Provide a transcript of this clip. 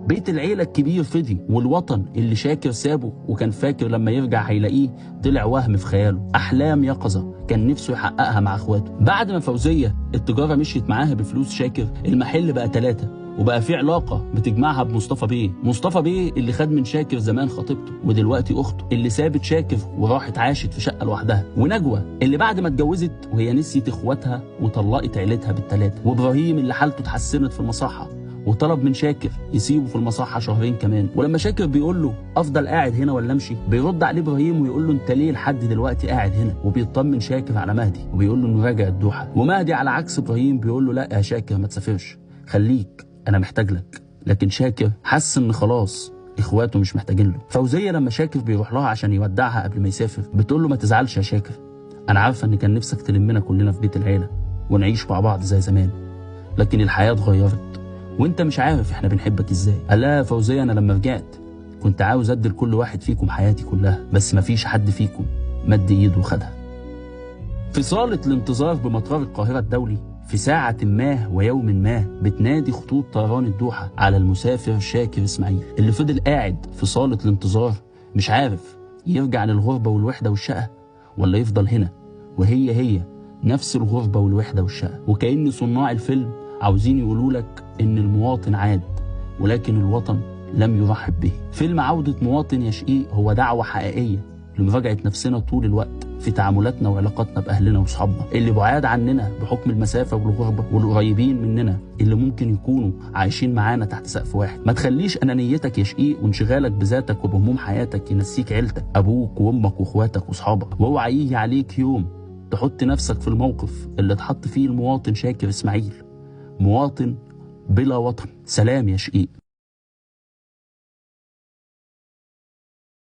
بيت العيلة الكبير فضي، والوطن اللي شاكر سابه وكان فاكر لما يرجع هيلاقيه طلع وهم في خياله، احلام يقظه كان نفسه يحققها مع اخواته. بعد ما فوزيه التجارة مشيت معاها بفلوس شاكر، المحل بقى 3، وبقى في علاقة بتجمعها بمصطفى بيه. مصطفى بيه اللي خد من شاكر زمان خطيبته ودلوقتي اخته، اللي سابت شاكر وراحت عاشت في شقه لوحدها، ونجوى اللي بعد ما اتجوزت وهي نسيت اخواتها وطلقت عيلتها بال3، وابراهيم اللي حالته اتحسنت في المصحه وطلب من شاكر يسيبه في المصحه شهرين كمان. ولما شاكر بيقول له افضل قاعد هنا ولا امشي، بيرد عليه ابراهيم ويقول له انت ليه لحد دلوقتي قاعد هنا؟ وبيطمن شاكر على مهدي وبيقول له انه راجع الدوحة، ومهدي على عكس ابراهيم بيقول له لا يا شاكر ما تسافرش، خليك انا محتاج لك. لكن شاكر حس ان خلاص اخواته مش محتاجين له. فوزيه لما شاكر بيروح لها عشان يودعها قبل ما يسافر بتقول له ما تزعلش يا شاكر، انا عارفه ان كان نفسك تلمنا كلنا في بيت العيلة ونعيش مع بعض زي زمان، لكن الحياة اتغيرت وانت مش عارف احنا بنحبك ازاي. قال لها يا فوزيه انا لما رجعت كنت عاوز ادي لكل واحد فيكم حياتي كلها، بس مفيش حد فيكم مد ايده وخدها. في صاله الانتظار بمطار القاهرة الدولي في ساعة ما ويوم ما بتنادي خطوط طيران الدوحة على المسافر شاكر إسماعيل، اللي فضل قاعد في صالة الانتظار مش عارف يرجع للغربة والوحدة والشقة ولا يفضل هنا، وهي هي نفس الغربة والوحدة والشقة. وكأن صناع الفيلم عاوزين يقولوا لك إن المواطن عاد ولكن الوطن لم يرحب به. فيلم عودة مواطن يا شقيق هو دعوة حقيقية لمراجعة نفسنا طول الوقت في تعاملاتنا وعلاقاتنا بأهلنا وصحابنا اللي بعاد عننا بحكم المسافة والغربة، والقريبين مننا اللي ممكن يكونوا عايشين معانا تحت سقف واحد. ما تخليش أنانيتك يا شقيق وانشغالك بذاتك وبهموم حياتك ينسيك عيلتك، أبوك وأمك وأخواتك وأصحابك. واوعى يجي عليك يوم تحط نفسك في الموقف اللي اتحط فيه المواطن شاكر إسماعيل، مواطن بلا وطن. سلام يا شقيق.